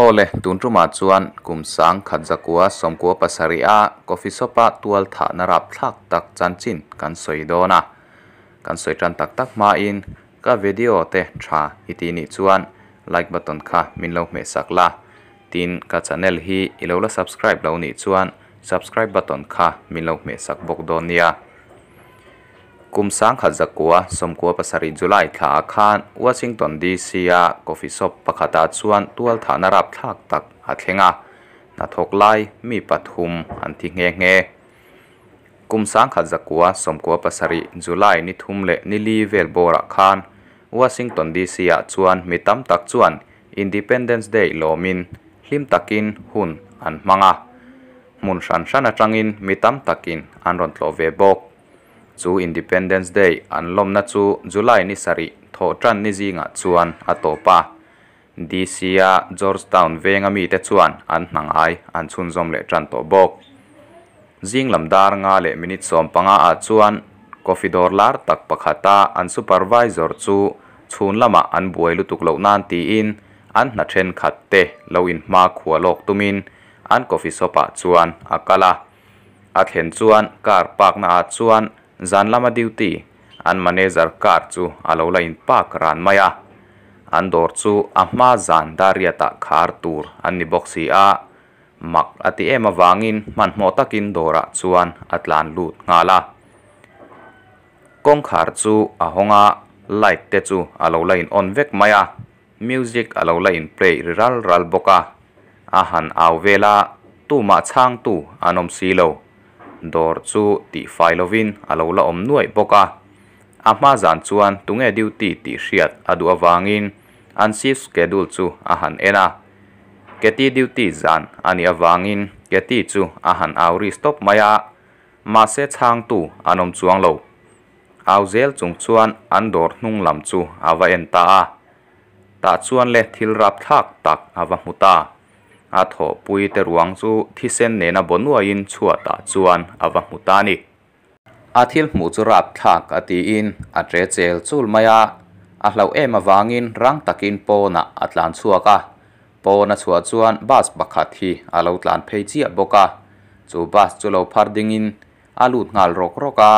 Awle, tun tumah chuan kum 1997 a coffee shop a tual thahna rapthlak tak chanchin kan sawi dawn a. Kan sawi tan tak tak hmain ka video te tha i tih nih chuan like button kha min lo hmeh sak la. Tin, ka channel hi i lo la subscribe lo nih chuan subscribe button kha min lo hmeh sak bawk dawn nia. Kum 1997 July thla ah khan Washington DC a coffee shop pakhatah chuan tual thahna rapthlak tak a thleng a, hnathawk lai mi pathum an thi nghe nghe. Kum 1997 July ni thum leh ni li vel bawrah khan Washington DC ah chuan mi tam tak chuan Independence Day lawmin hlim takin hun an hmang a, hmun hran hran atangin mi tam takin an rawn tlawh ve bawk. Chu Independence Day an lawmna chu July ni sarih thawh tan ni zingah chuan a tawp a. DC a Georgetown venga mite chuan an hnangai an chhunzawm leh tan tawh bawk. Zing lam dar nga leh minute 15 ah chuan coffee dawr lar tak pakhata an supervisor chu chhun lama an buai lutuk loh nan tiin an hna thenkhat te lo in hma khua lawk tumin an coffee shop ah chuan a kal a. A thlen chuan car park na ah chuan zan lama duty an manager car chu a lo la in park ran mai a. An dawr chu a hma zan dariatah khar tur an ni bawk si a. Mak a ti em awangin hmanhmawh takin dawrah chuan a tlan lut nghal a. Kawngkhar chu a hawng a, light te chu a lo la in on vek mai a. Music a lo la in play ri ral ral bawk a. A han au vel a, tumah chhangtu an awm si lo. Dawr chu tihfai lovin a lo la awm nuaih bawk a. A hma zan chuan tunge duty tih hriat a duh awangin an shift schedule chu a han en a. Keti duty zan a nih awangin Keti chu a han au ri stop mai a, mahse chhangtu an awm chuang lo. Au zel chung chuan an dawr hnung lam chu a va en ta a. Tah chuan le thil rapthlak tak a va hmu ta. A thawhpui te ruang chu thisen nena bo nuaiin chhuatah chuan a va hmu ta a ni. A thil hmuh chu rapthlak a tiin a ṭe chel chul mai a. A hlauh em avangin rang takin pawnah a tlan chhuak a. Pawn a chhuah chuan bus pakhat hi a lo tlan phei chiah bawk a. Chu bus chu lo phar dingin a lut nghal rawk rawk a.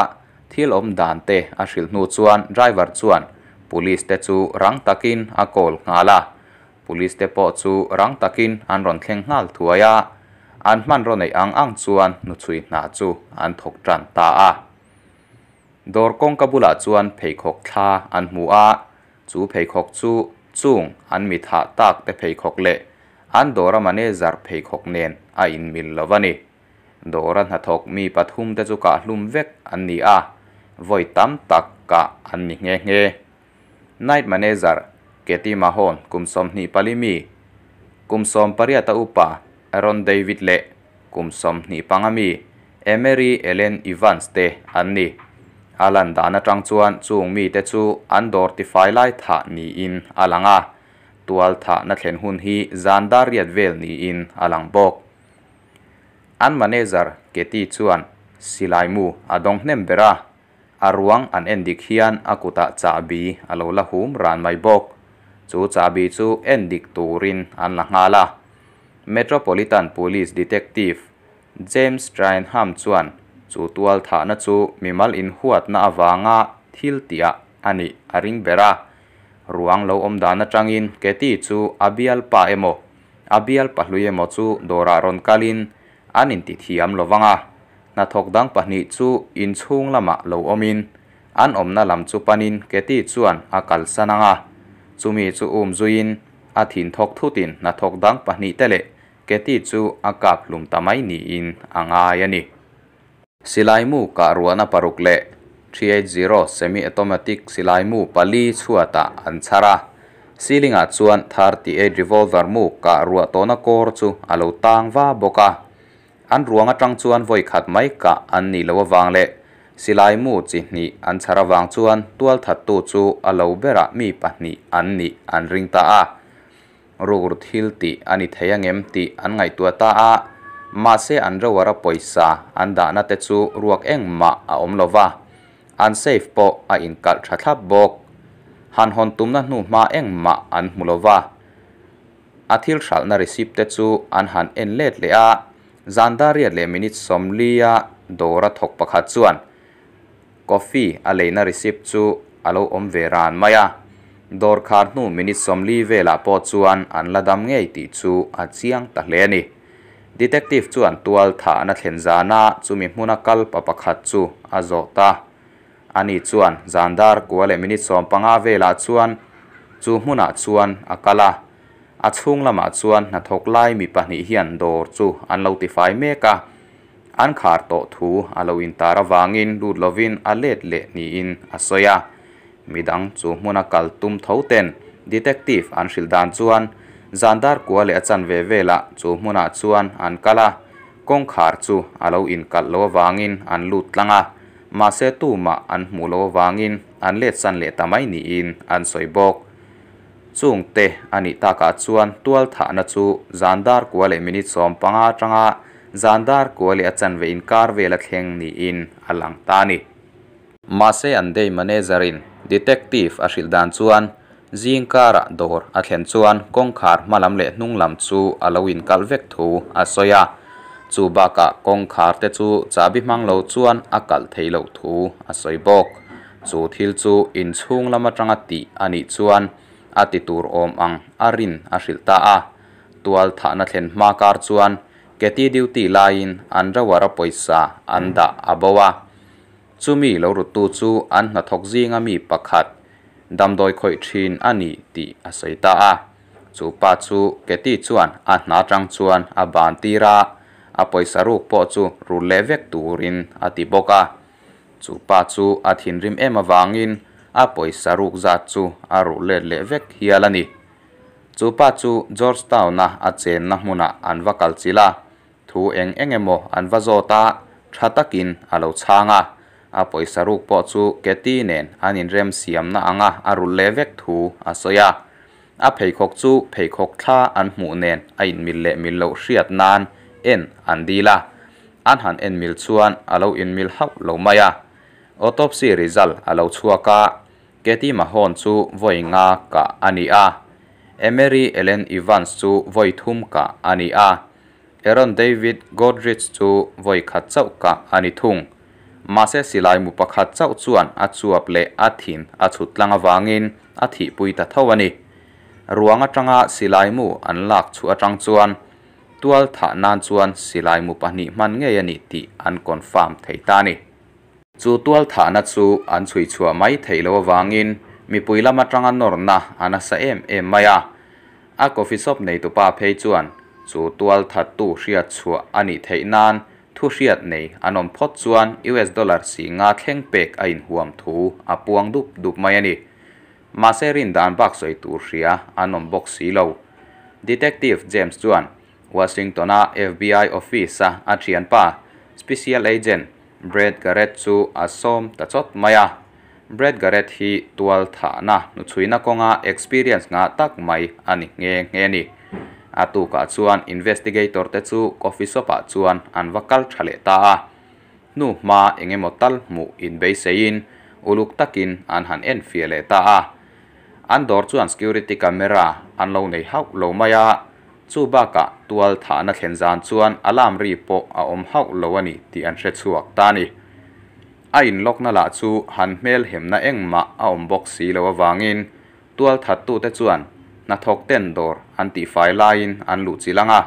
Thil awm dan te a hrilh hnu chuan driver chuan police te chu rang takin a call nghal a. Police te pawh chu rang takin an rawn thleng nghal thuai a. An hmanraw neih ang ang chuan hnuchhui hna chu an thawk tan ta a. Dawr kawngka bulah chuan pheikhawk thla an hmu a. Chu pheikhawk chu chung an mi thah tak te pheikhawk leh an dawra manager pheikhawk nen a inmil lo a ni. Dawra hnathawk mi pathum te chu kah hlum vek an ni a, vawi tam tak kah an ni nghe nghe. Night manager Keti Mahon kum 24 mi, kum 18 a upa Aaron David leh kum 25 mi Emery Ellen Evans te an ni. A lan dan atang chuan chung mi te chu an dawr tifai lai thah niin a lang a. Tual thah na thlen hun hi zan dar riat vel niin a lang bawk. An manager Keti chuan silai mu a dawng hnem ber a. A ruang an en dik hian a kutah chahbi a lo la hum ran mai bawk. Chu chahbi chu en dik turin an la nghal a. Metropolitan Police Detective James Trainham chuan chu tual thahna chu mimal in huatna awanga thil tiah a nih a ring ber a. Ruang lo awm dan atangin Keti chu a bialpa emaw a bialpa hlui emaw chu dawrah rawn kalin an inti thiam lovang a. Hnathawk dang pahnih chu inchhung lamah lo awmin an awmna lam chu panin Keti chuan a kalsan anga. Chumi chu um zuiin a thin thawk thutin hnathawk dang pahnih te leh Keti chu a kap hlum ta mai niin a ngai a ni. Silai mu kah ruahna paruk leh 380 semi automatic silai mu pali chhuatah an chhar a. Ceiling ah chuan 38 revolver mu kah ruah tawhna kawr chu a lo tang va bawk a. An ruang atang chuan vawi khat mai kah an nih loh awang leh silai mu chi hnih an chhar awang chuan tual thattu chu a lo berah mi pahnih an nih an ring ta a. Ruk thil tih a ni thei angem tih an ngaihtuah ta a. Mahse an rewara pawisa an dahna te chu ruak engmah a awm lova. An safe pawh a inkalh tha thlap bawk. Han hawn tumna hnu hma engmah an hmu lova. A thil hralhna receipt te chu an han en let leh a, zan dar riat leh minute sawmli a dawra thawk pakhat chuan coffee a leina receipt chu a lo awm ve ran mai a. Dawr khar hnu minute 40 velah pawh chuan an la dam ngei tih chu a chiang ta hle a ni. Detective chuan tual thahna thlen zana chumi hmuna kal pa pakhat chu a zawt a. Ani chuan zan dar kua leh minute 15 velah chuan chu hmunah chuan a kal a. A chhung lamah chuan hnathawk lai mi pahnih hian dawr chu an lo tifai mek a. An khar tawh thu a lo intar avangin lut lovin a let leh niin a sawi a. Midang chu hmuna kal tum tho ten detective an hrilh dan chuan zan dar kua leh a chanve velah chu hmunah chuan an kal a. Kawngkhar chu a lo inkalh lo avangin an lut tlang a. Mahse tumah an hmuh lo avangin an let san leh ta mai niin an sawi bawk. Chung te a nih takah chuan tual thahna chu zan dar kua leh minute 15 atanga zan dar kua leh a chanve inkar vel a thleng niin a lang ta a ni. Mahse an day manager in detective a hrilh dan chuan zing karah dawr a thlen chuan kawngkhar hma lam leh hnung lam chu a lo inkalh vek thu a sawi a. Chu bakah kawngkhar te chu chahbi hmang lo chuan a kalh theih loh thu a sawi bawk. Chu thil chu inchhung lam atanga tih a nih chuan a ti tur awm ang a rin a hrilh ta a. Tual thahna thlen hma kar chuan Katy duty laiin an drawer a pawisa an dah a bo a. Chumi lo ruttu chu an hnathawk zinga mi pakhat damdawi khawih thin a ni tih a sawi ta a. Chu pa chu Katy chuan a hna atang chuan a ban tir a, a pawisa ruk pawh chu rul leh vek turin a ti bawk a. Chu pa chu a thinrim em avangin a pawisa ruk zat chu a ruh let leh vek hial a ni. Chu pa chu Georgetown-a a chenna hmunah an va kal chilh a, thu eng eng emaw an va zawt a, tha takin a lo chhang a. A pawisa ruk pawh chu Katy nen an inrem siamna anga a rulh leh vek thu a sawi a. A pheikhawk chu pheikhawk thla an hmuh nen a inmil leh mil loh hriat nan en an dil a. An han en mil chuan a lo inmil hauh lo mai a. Autopsy result a lo chhuak a, Katy Mahon chu vawi nga kah a ni a. Emery Ellen Evans chu vawi thum kah a ni a. Aaron David Godrich chu vawi khat chauh kah a ni thung. Mahse silai mu pakhat chauh chuan a chuap leh a thin a chhut tlang avangin a thihpui ta tho a ni. Ruang atanga silai mu an lak chhuah atang chuan tual thah nan chuan silai mu pahnih hman ngei a ni tih an confirm thei ta a ni. Chu tual thahna chu an chhui chhuah mai theih loh avangin mipui lam atanga nawrna a nasa em em mai a. A coffee shop neitupa phei chuan chu tual thattu hriat chhuah a nih theih nan thu hriat nei an awm phawt chuan US dollar 5000 thleng pek a inhuam thu a puang dup dup mai a ni. Mahse rin dan bak sawi tur hria an awm bawk si lo. Detective James chuan Washington-a FBI office-a a thianpa Special Agent Brad Garrett chu a sawm ta chawt mai a. Brad Garrett hi tual thahna hnuchhuina kawnga experience ngah tak mai a ni nghe nghe a ni. A tukah chuan investigator te chu coffee shop-ah chuan an va kal tha leh ta a. Hnu hma eng emaw tal hmuh inbeiseiin uluk takin an han en fiah leh ta a. An dawr chuan security camera an lo nei hauh lo mai a, chu bakah tual thahna thlen zan chuan alarm ri pawh a awm hauh lo a ni tih an hre chhuak ta a ni. A inlawkna lah chu han hmel hemna engmah a awm bawk si lo avangin tual thattute chuan hnathawk ten dawr an tihfai laiin an luh chilh ang a.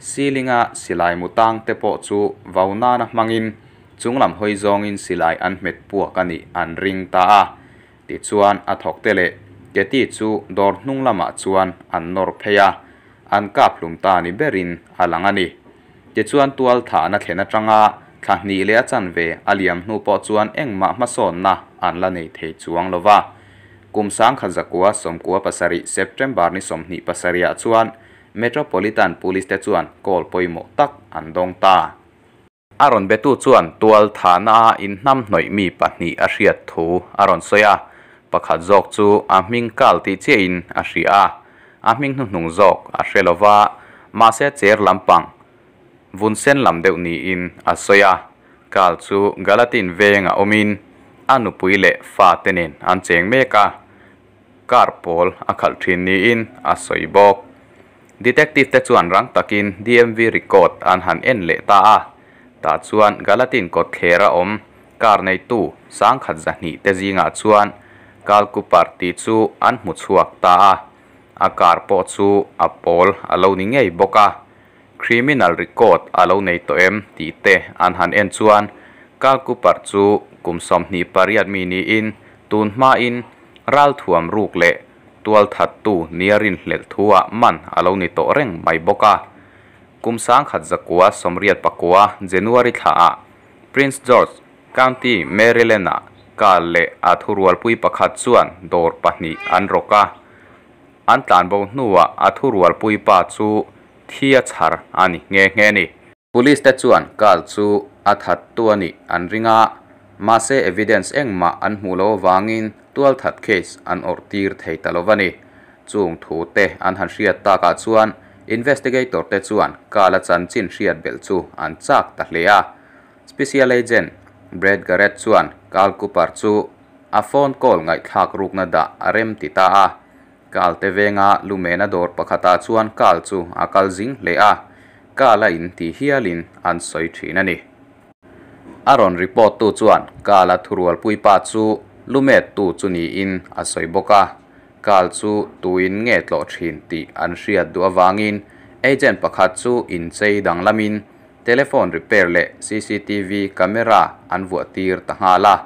Ceiling-a silai mu tang te pawh chu vau nana hmangin chunglam hawi zawngin silai an hmet puak a nih an ring ta a. Tichuan a thawk te leh Katy chu dawr hnung lamah chuan an nawr phei a, an kap hlum ta ni berin a lang a ni. Tichuan tual thahna thlen atanga thla hnih leh a chanve a liam hnu pawh chuan engmah hmasawnna an la nei thei chuang lo va. Kum 1997 September ni 27 ah chuan Metropolitan Police te chuan call pawimawh tak an dawng ta. A rawn betu chuan tual thahna a inhnamhnawih mi pahnih a hriat thu a rawn sawi a, pakhat zawk chu a hming kal tih chiahin a hria a, a hming hnuhnung zawk a hre lo va, mahse cher lampang vun sen lam deuh niin a sawi a. Kal chu Galatin venga awmin a nupui leh fate nen an cheng mek a, car pawl a khalh thin niin a sawi bawk. Detective te chuan rang takin DMV record an han en leh ta a. Tah chuan Galatin kawtthler a awm car neitu 1200 te zingah chuan Carl Cooper tih chu an hmu chhuak ta a. A car pawh chu a pawl a lo ni ngei bawk a. Criminal record a lo nei tawh em tih te an han en chuan Carl Cooper chu kum 28 mi niin tun hmain ralthuam ruk leh tualthattu nia rinhlelh thu-ah man a lo ni tawh reng mai bawk a. Kum 1989 January thlaah Prince George County, Maryland-ah Carl leh a thurualpui pakhat chuan dawr pahnih an rawk a. An tlanbo hnuah a thurualpui pa chu thi a chhar a ni nghe nghe a ni. Police te chuan Carl chu a thattu a nih an ring a, mahse evidence engmah an hmuh loh avangin tualthat case an awrh tir thei ta lo a ni. Chung thu te an han hriat takah chuan investigator te chuan Carl a chanchin hriat belh chu an chak ta hle a. Special Agent Brad Garrett chuan Carl Cooper chu a phone call ngaihthlak rukna dah a rem ti ta a. Carl te venga lumena dawr pakhatah chuan Carl chu a kal zing hle a, Carl a in ti hialin an sawi thin a ni. A rawn report tu chuan Carl a thurualpui pa chu lumet tu chu niin a sawi bawk a. Carl chu tuin nge tlawh thin tih an hriat duh avangin agent pakhat chu inchei danglamin telephone repair leh CCTV camera an vuah tir ta nghal a.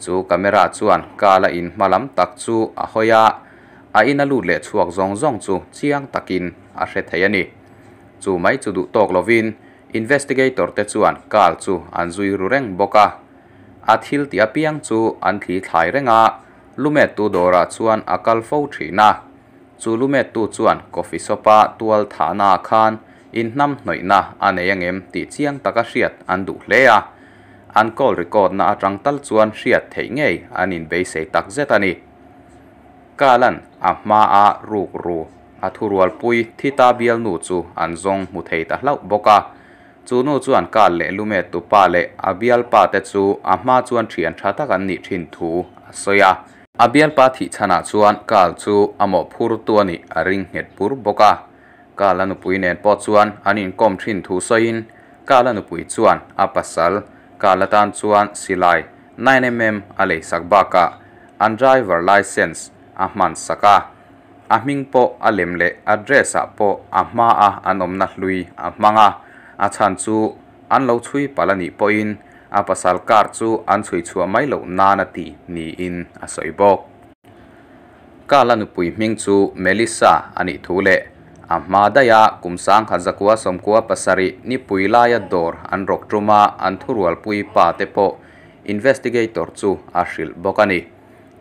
Chu camera chuan Carl a in hma lam tak chu a hawi a, a in a lut leh chhuak zawng zawng chu chiang takin a hre thei a ni. Chu mai chu duh tawk lovin investigator te chuan Carl chu an zui ru reng bawk a. A thil tih apiang chu an thli thlai reng a, lumet tu dawrah chuan a kal fo thin a. Chu lumet tu chuan coffee shop a tual thahna khan in hnam hnawihna a nei angem tih chiang taka hriat an duh hle a. An call record na atang tal chuan hriat theih ngei an in beisei tak zet a ni. Carl-a'n a hma a ruk ru a thurualpui thi ta bial nu chu an zawng hmu thei ta hlauh bawk a. Chu nu chuan Carl leh lumet tu pa leh a bial pa te chu a hma chuan thian tha tak an nih thin thu a sawi a. A bial pa thih chhanah chuan Carl chu a mawhphur tu a nih a ring nghet bur bawk a. Carl a nupui nen pawh chuan an inkawm thin thu sawiin Carl a nupui chuan a pasal Carl atan chuan silai 9mm a leisak bakah an driver licence a hman sak a. A hming pawh a lem leh address ah pawh a hma a an awmna hlui a hmang a. A chhan chu an lo chhui palh a nih pawhin a pasal car chu an chhui chhuah mai loh nan a ti niin a sawi bawk. Carl a nupui hming chu Melissa a nih thu leh a hma daih a kum 1997 nipui laia dawr an rawk tum a an thurualpui pa te pawh investigator chu a hrilh bawk a ni.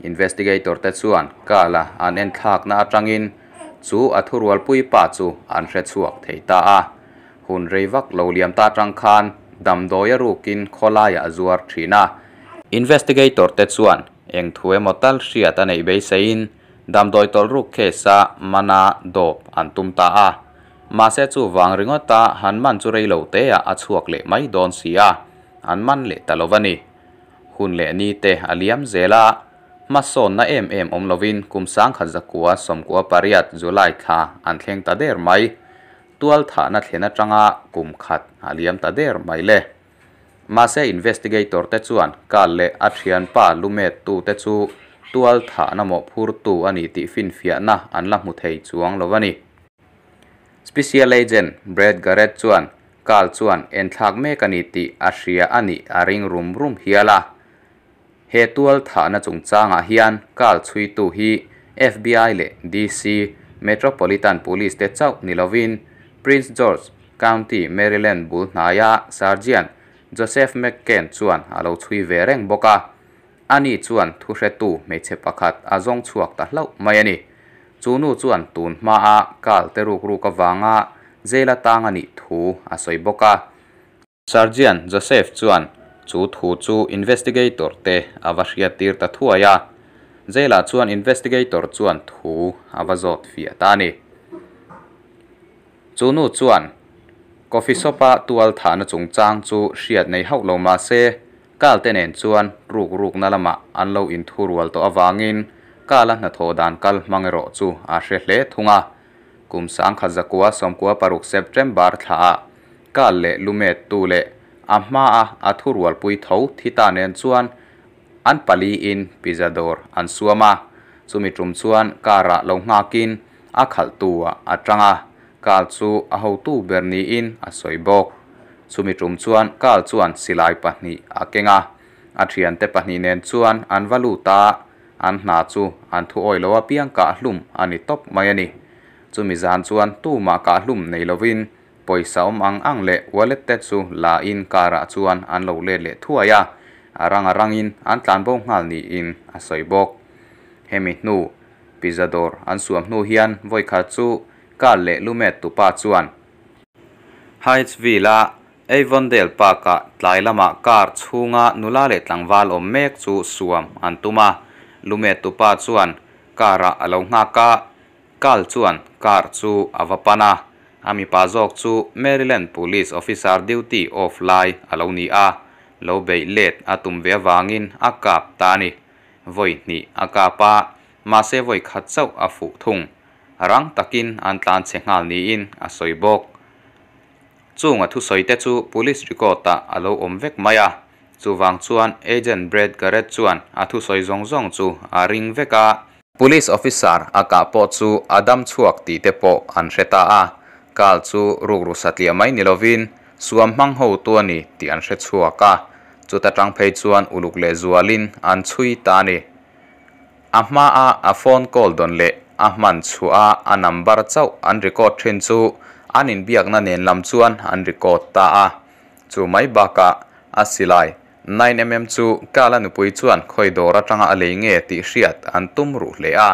Investigator te chuan Carl a an en thlakna atangin chu a thurualpui pa chu an hre chhuak thei ta a. Hun rei vak lo liam ta atang khan damdawi a rukin khawlaiah a zuar thin a. Investigator te chuan eng thu emaw tal hriat a neih beiseiin damdawi tawlh ruk case a mana dawp an tum ta a. Mahse chu vang ringawta han man chu rei lo te ah a chhuak leh mai dawn si a, an man leh ta lo a ni. Hun leh ni te a liam zel a, hmasawnna em em awm lovin kum 1998 July thla an thleng ta der mai. Tual thahna thlen atanga kum khat a liam ta der mai le. Mahse investigator te chuan Carl leh a thianpa lumet tu te chu tual thahna mawhphur tu a ni tih finfiahna an la hmu thei chuang lo a ni. Special Agent Brad Garrett chuan Carl chuan enthlak mek a ni tih a hria a nih a ring rum rum hial a. He tual thahna chungchangah hian Carl chhuitu hi FBI leh DC Metropolitan Police te chauh ni lovin Prince George County, Maryland bul hnaia Sergeant Joseph McCann chuan a lo chhui ve reng bawk a. Ani chuan thu hretu hmeichhe pakhat a zawng chhuak ta hlauh mai a ni. Chu nu chuan tun hmaa Carl te ruk ruk avanga jail atang a nih thu a sawi bawk a. Sergeant Joseph chuan chu thu chu investigator te a va hriat tir ta thuai a. Jail ah chuan investigator chuan thu a va zawt fiah ta a ni. Chu nu chuan coffee shop a tual thahna chungchang chu hriat nei hauh lo mahse Carl te nen chuan ruk rukna lamah an lo inthurual tawh avangin Carl a hnathawh dan kal hmang erawh chu a hre hle thung a. Kum 1996 September thlaah Carl leh lumettu leh a hmaa a thurualpui tho thi ta nen chuan an paliin pizza dawr an suam a. Chumi tum chuan car-ah lo nghakin a khalhtu-ah a tang a, Carl chu a hotu ber niin a sawi bawk. Chumi tum chuan Carl chuan silai pahnih a keng a, a thiante pahnih nen chuan an va lut a, an hna chu an thu awih lo apiang kahhlum a ni tawp mai a ni. Chumi zan chuan tumah kahhlum nei lovin pawisa awm ang ang leh wallet te chu la in car ah chuan an lo let leh thuai a, a rang a rangin an tlanbo nghal niin a sawi bawk. Hemi hnu pizza dawr an suam hnu hian vawikhat chu car leh lumet tupa chuan Hydesville a Avondale Park ah tlai lamah car chhunga nula leh tlangval awm mek chu suam an tum a, lumet tupa chuan car ah a lo nghak a, Carl chuan car chu a va pan a, a mipa zawk chu Maryland Police officer duty off lai a lo ni a, lo beih let a tum ve avangin a kap ta a ni. Vawi hnih a kap a, mahse vawi khat chauh a fuh thung. Rang takin an tlan chhe nghal niin a sawi bawk. Chung a thusawi te chu police record ah a lo awm vek mai a, chuvang chuan Agent Brad Garrett chuan a thusawi zawng zawng chu a ring vek a. Police officer a kah pawh chu a dam chhuak tih te pawh an hre ta a, Carl chu rukru satliah mai ni lovin suam hmang hotu a ni tih an hre chhuak a, chuta tang phei chuan uluk leh zualin an chhui ta a ni. A hmaa a phone call dawn leh a hman chhuah a a number chauh an record thin chu an inbiakna nen lam chuan an record ta a. Chu mai bakah a silai 9mm chu Kala nupui chuan khawi dawr atanga a lei nge tih hriat an tum ruh hle a.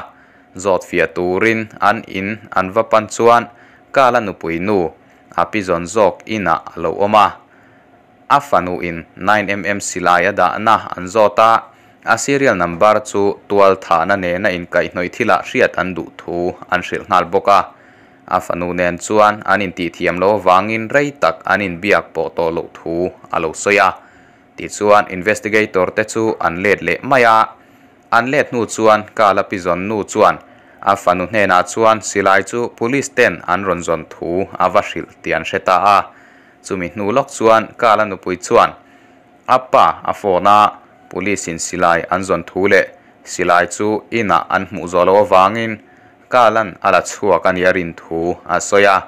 Zawt fiah turin an in an va pan chuan Kala nupui nu a pi zawn zawk inah a lo awm a. A fanu in 9mm silai a dahna an zawt a, a serial number chu tual thahna nena inkaihhnawih thilah hriat an duh thu an hrilh nghal bawk a. A fanu nen chuan an intihthiam loh avangin rei tak an inbiak pawh tawh loh thu a lo sawi a. Tichuan investigator te chu an let leh mai a. An let hnu chuan Kala Pizawn nu chuan a fanu hnenah chuan silai chu police ten an rawn zawn thu a va hrilh tih an hre ta a. Chumi hnu lawk chuan Kala nupui chuan a pa a phone a, police in silai an zawn thu leh silai chu inah an hmuh zawh loh avangin Kala'n a la chhuak a nih a rin thu a sawi a.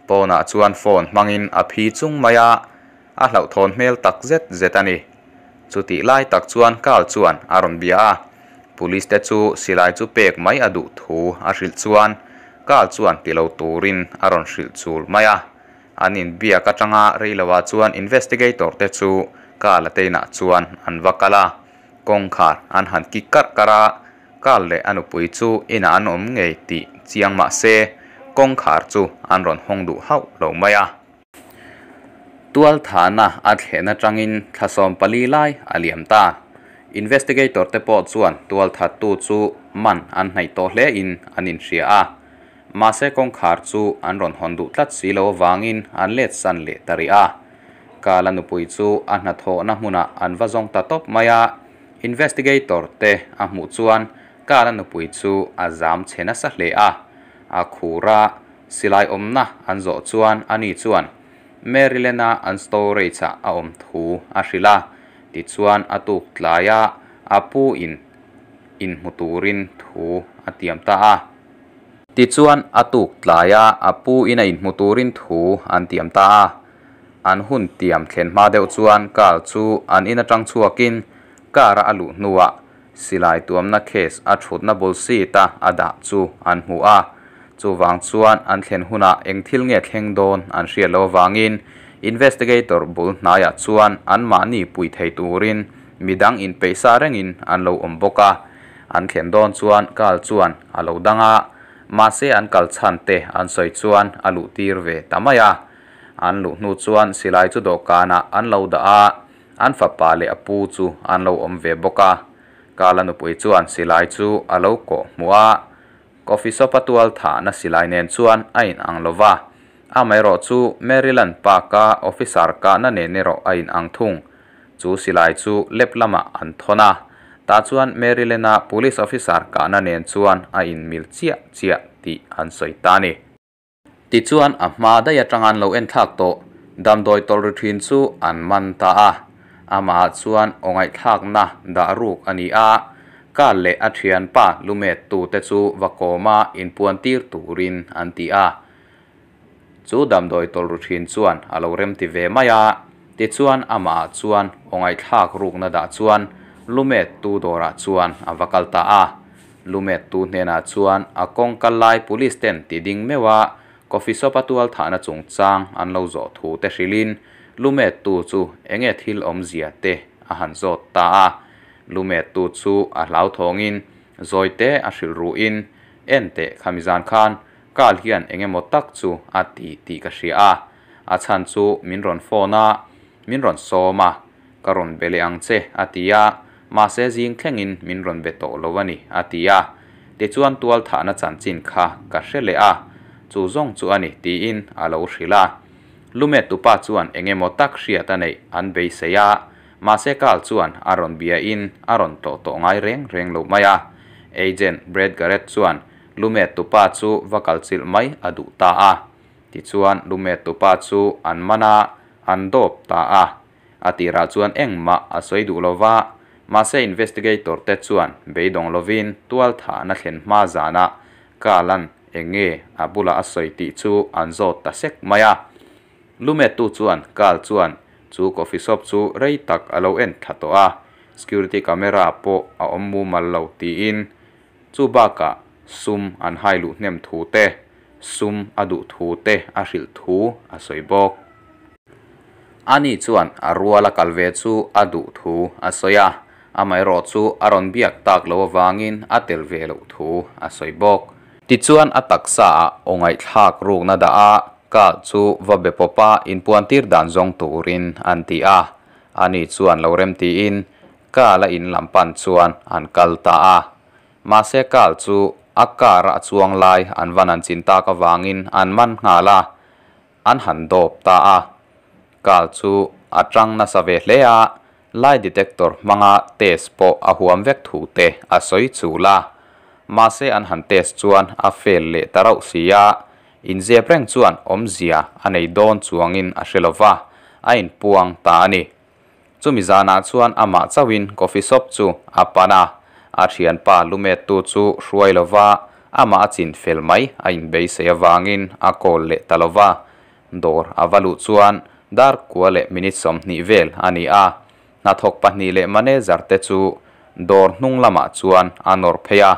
Pawnah chuan phone hmangin a phi chung mai a, a hlauhthawn hmel tak zet zet a ni. Chutih lai tak chuan Carl chuan a rawn bia a, police te chu silai chu pek mai a duh thu a hrilh chuan Carl chuan ti lo turin a rawn hrilh chul mai a. An inbiak atanga rei loah chuan investigator te chu Carl-a te inah chuan an va kal a, kawngkhar an han kik karh karh a, Carl leh a nupui chu inah an awm ngei tih chiang mah se kawngkhar chu an rawn hawng duh hauh lo mai a. Tualthahna a thlen atangin thla 14 lai a liam ta. Investigator te pawh chuan tualthattu chu man an hnaih tawh hle in an inhria a. Mahse kawngkhar chu an rawn hawn duh tlat si lo avangin an let san leh ta rih a. Kala nupui chu a hnathawhna hmunah an va zawng ta tawp mai a. Investigator te a hmuh chuan Kala nupui chu a zam chhe nasa hle a. A khur a. Silai awmna an zawh chuan ani chuan Maryland-a an storage-ah a awm thu a hrilh a, tichuan a tuk tlaia a pu in inhmu turin thu a tiam ta a. Tichuan a tuk tlaia a pu in a inhmu turin thu an tiam ta a. An hun tiam thlen hma deuh chuan Carl chu an in atang chhuakin car-a a luh hnuah Silai tuamna case a thutna bul seat a a dah chu an hmu a, chuvang chuan an thlen hunah eng thil nge thleng dawn an hriat loh avangin investigator bul hnaiah chuan anmahni pui thei turin midang inpeih sa rengin an lo awm bawk a. An thlen dawn chuan Carl chuan a lo dang a, mahse an kal chhan te an sawi chuan a luh tir ve ta mai a. An luh hnu chuan silai chu dawhkanah an lo dah a. An fapa leh a pu chu an lo awm ve bawk a, Kala nupui chuan silai chu a lo kawh hmuh a, coffee shop a tual thahna silai nen chuan a in ang lo va, amaherawh chu Maryland Park-a officer kahna nen erawh a in ang thung. Chu silai chu lep lamah an thawn a, tah chuan Maryland-a police officer kahna nen chuan a in mil chiah chiah tih an sawi ta a ni. Tichuan a hma daih atanga an lo en thlak tawh damdawi tawlh ri thin chu an man ta a, amah chuan aw ngaihthlakna dah ruk a ni a, Kal leh a thianpa lumet tute chu va kawma inpuan tir turin an ti a. Chu damdawi tawlh ru thin chuan a lo remti ve mai a, tichuan amah chuan aw ngaihthlak rukna dah chuan lumet tu dawrah chuan a va kal ta a. Lumet tu hnenah chuan a kawng kal lai police ten ti ding meuh a, coffee shop a tual thahna chungchang an lo zawh thu te hrilhin lumet tu chu enge thil awmzia te a han zawt ta a. Lumet tu chu a hlauthawngin zawi te a hrilh ruhin, En teh khami zan khan Kal hian eng emaw tak chu a ti tih ka hria a, a chhan chu min rawn phone a, min rawn sawm a, ka rawn be leh ang che a ti a, mahse zing thlengin min rawn be tawh lo a ni a ti a, tichuan tual thahna chanchin kha ka hre leh a, chu zawng chu a ni tiin a lo hrilh a. Lumet tupa chuan eng emaw tak hriat a neih an beisei a, mahse Kal chuan a rawn biain a rawn tlawh tawh ngai reng reng lo mai a. Agent Brad Garrett chuan Lumet tupa chu va kal chilh mai a duh ta a. Tichuan lumet tupa chu an man a, an dawp ta a. A tirah chuan engmah a sawi duh lo va, mahse investigator te chuan beidawng lovin tual thahna thlen hma zanah Kalan eng nge a bulah a sawi tih chu an zawt ta sek mai a. Lumettu chuan Kal chuan chu coffee shop chu rei tak a lo en thla tawh a, security camera pawh a awm mumal lo tiin Chu bakah sum an hai luh hnem thu te, sum a duh thu te a hrilh thu a sawi bawk. Ani chuan a ruala kal ve chu a duh thu a sawi a, amaherawh chu a rawn biak tak lo avangin a tel ve loh thu a sawi bawk. Tichuan a taksa ah aw ngaihthlak rukna dah a, kal chu va be pawp a inpuantir dan zawng turin an ti a, ani chuan lo rem tiin Kal a in lam pan chuan an kal ta a. Mahse Kal chu a car a chuang lai an van an chin tak avangin an man nghal a, an han dawp ta a. Kal chu a tang nasa ve hle a, lie detector hmanga test pawh a huam vek thu te a sawi chul a. Mahse an han test chuan a fail leh ta rauh si a, inzep reng chuan awmzia a nei dawn chuangin a hre lova, a inpuang ta a ni. Chumi zanah chuan amah chauhin coffee shop chu a pan a, a thianpa lumettu chu hruai lova amah a chin fel mai a inbeisei avangin a call leh ta lova. Dawr a va luh chuan dar kua leh minute 20 vel a ni a, hnathawk pahnih leh manager te chu dawr hnung lamah chuan a nawr phei a,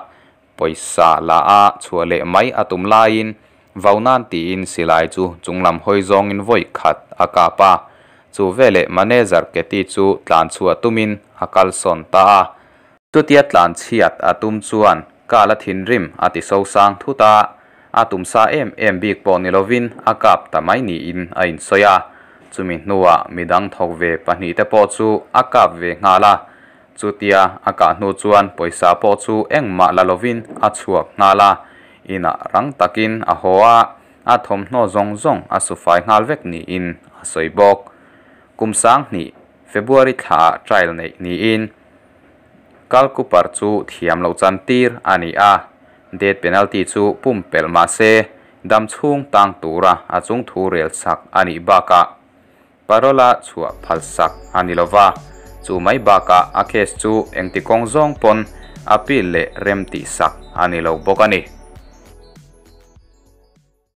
Pawisa la a chhuah leh mai a tum laiin Vaunan tiin silai chu chunglam hawi zawngin vawi khat a kap a. Chu veleh manager Katy chu tlan chhuah tumin a kalsawn ta a. Chutia tlan chhiat a tum chuan Kala thinrim a ti sosang thut a, a tum sa em em bik pawh ni lovin a kap ta mai niin a insawi a. Chumi hnuah midang thawk ve pahnihte pawh chu a kap ve nghal a. Chutia a kah hnu chuan pawisa pawh chu engmah la lovin a chhuak nghal a, inah rang takin a haw a, a thawmhnaw zawng zawng a su fai nghal vek niin a sawi bawk. Kum 2000 February thlaah trial neih niin Kyle Cooper chu thiam loh chan tir a ni a, death penalty chu pumpelh mah se dam chhung tang tura a chungthu rel sak a nih bakah Parole-a chhuah phal sak a ni lova, chu mai bakah a case chu engti kawng zawng pawn appeal leh rem tih sak a ni lo bawk a ni.